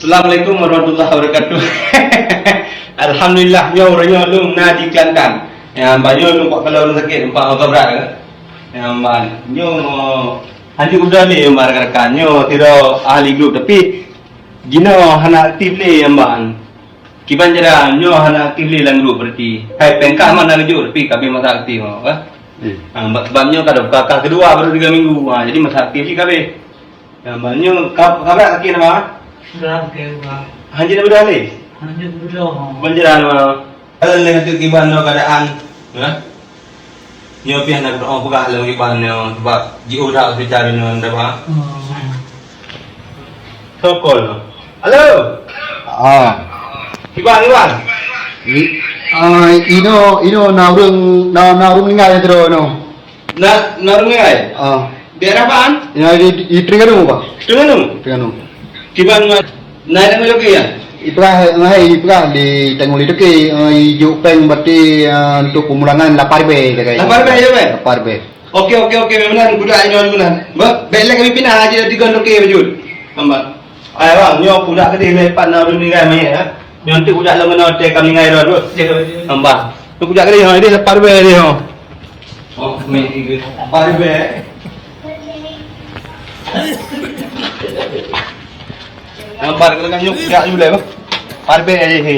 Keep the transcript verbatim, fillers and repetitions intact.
Assalamualaikum warahmatullahi wabarakatuh. Alhamdulillah, nyoe uroe nyoe lôn na di Kelantan. Ya, ban nyoe lôn kuat keuloe ureueng sakét, empat orang berat. Ya, ban nyoe, hanjeuet udah lé, ban rakan-rakan. Nyoe sidroe ahli grup, tapi jinoe hana aktif lé, ban. Kiban cara nyoe hana aktif lé lam grup berarti. Hai, péng kah mana geujok, tapi ka abéh masa aktif, ha. Hmm. Ha, ba-, sebab nyoe ka, ka, ka keudua baru tiga minggu. Ha, jadi masa aktif cit ka abéh. Ha, ba nyoe ka, ka brat sakét nama? Brat ke, Bang? Hanjeuet na beudôh lé? Hanjeuet beudôh. Kiban cara nama? Kalau lé tu kiban nyoe keadaan, ha? Nyoe pih hana kudoe peugah lé kiban nyoe sebab jiôh that hospital nyoe dah, Bang. Oh. Sokol. Halo. Ah. Kiban, kiban. I, ah, inoe, inoe na ureueng, na, na ureueng meuninggai sidroe inoe. Na, na ureueng meuninggai? Ah. Daerah apaan? Ya, di, di Terengganu, Pak. Terengganu? Terengganu. Kiban, na dak nyoe ya? Ipeugah, hai, ipeugah di tanggong di toke, eh, ijok péng berarti, eh, untuk pemulangan lapan ribèe, kata. Lapan ribèe, ya, Pak? Lapan ribèe. Oke, oke, oke, meunan, kuda inoe meunan. Ba, bèk lé kami pinah aja di Terengganu, oke, bajut. Hamba. Ai, Bang, nyoe kuda keudéh lé pat na ureueng meuninggai manyét, ha? Nyoe tu kuda lom keunoe teuh ka meuninggai droe, droe. Hamba. Tu kuda keudéh, ha, idéh lapan ribèe idéh, ha. Oh, meh, lapan ribèe. Hamba, kena nyoe kuda nyoe lé, Bang. Lapan ribèe idéh, he.